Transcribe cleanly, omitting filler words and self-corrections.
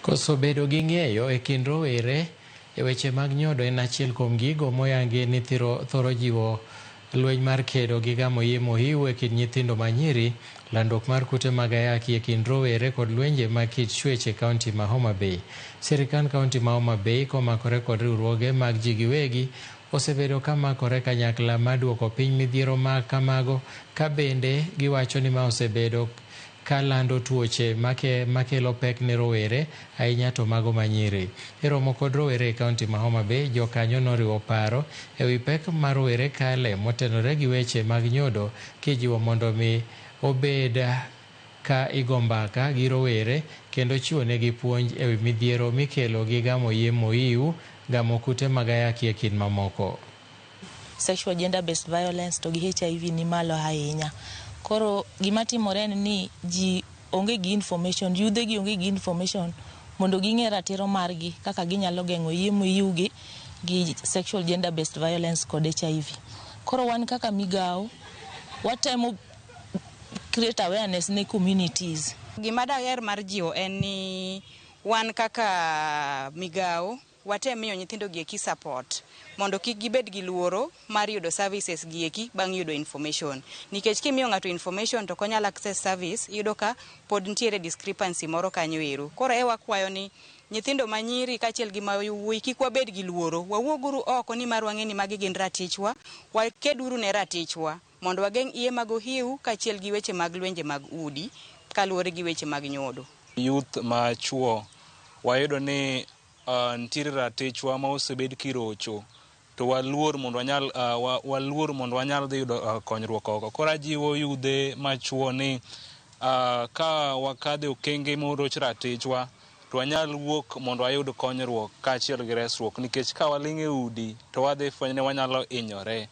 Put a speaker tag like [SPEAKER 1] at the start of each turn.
[SPEAKER 1] Koso bedo gi ng'eyo e kind rowere e weche mag nyodo en achiel kuom gigo moyangi ni thoro jiwo lweny mar kedo gi gamo iye mohiu e kind nyithindo manyiri, landruok mar kute mag ayaki e kind rowere kod lwenje mag kit chwech e kaunti ma Homa Bay. Sirikand kaunti ma Homa Bay komakore kod riwruoge mag ji giwegi osebedo ka makore kanyakla mar duoko piny midhiero ma kamago ka bende giwacho ni ma osebedo ka lando tuoche makelo pek ne rowere ahinya to mago manyiri. E romo kod rowere e kaunti ma Homa Bay, jokanyo noriwo paro e wi pek ma rowere kale motenore gi weche mag nyodo kijiwo mondo mi obed ka igo mbaka gi rowere kendo chiwo negi puonj e wi midhiero mikelo gi gamo iye mohiu, gamo kute mag ayaki e kind mamoko.
[SPEAKER 2] Sexual gender based violence to gi HIV ni malo ahinya. Koro gima timore en ni ji onge gi information, yudhe gi onge gi information mondo ging'e ratiro margi kaka ginyalo geng'o iye mohiu gi sexual gender based violence kod HIV. Koro wan kaka migawo watemo create awareness ne communities.
[SPEAKER 3] Gima daher mar jiwo en ni wan kaka migawo watem miyo nyithindo gi eki support mondo kik gibed gi luoro mar yudo services gi eki bang' yudo information. Nikech kimiyo ng'ato information to ok onyal access service, iyudo ka pod nitiere discrepancy moro kanyo ero. Koro e wakwayo ni nyithindo manyiri kaachiel gi ma yawuoyi kik wabed gi luoro. Wawuoguru oko nimar wang'e ni magi gin ratichwa, wakeduru ne ratichwa mondo wageng' iye mag ohiu kaachiel gi weche mag lwenje mag udi kaluwore gi weche mag nyodo.
[SPEAKER 4] Youth ma chuo wayudo ni nitiere ratichwa ma osebed kirocho to waluor mondo wanyal waluor mondo wanyal dhi yudo konyruok oko. Koro ajiwo yudhe machuo ni ka wakadhe okenge moroch ratichwa to wanyal wuok mondo wayud konyruok kaachiel gi resruok, nikech ka waling' e udi to wadhi fwenyo ni wanyalo hinyore.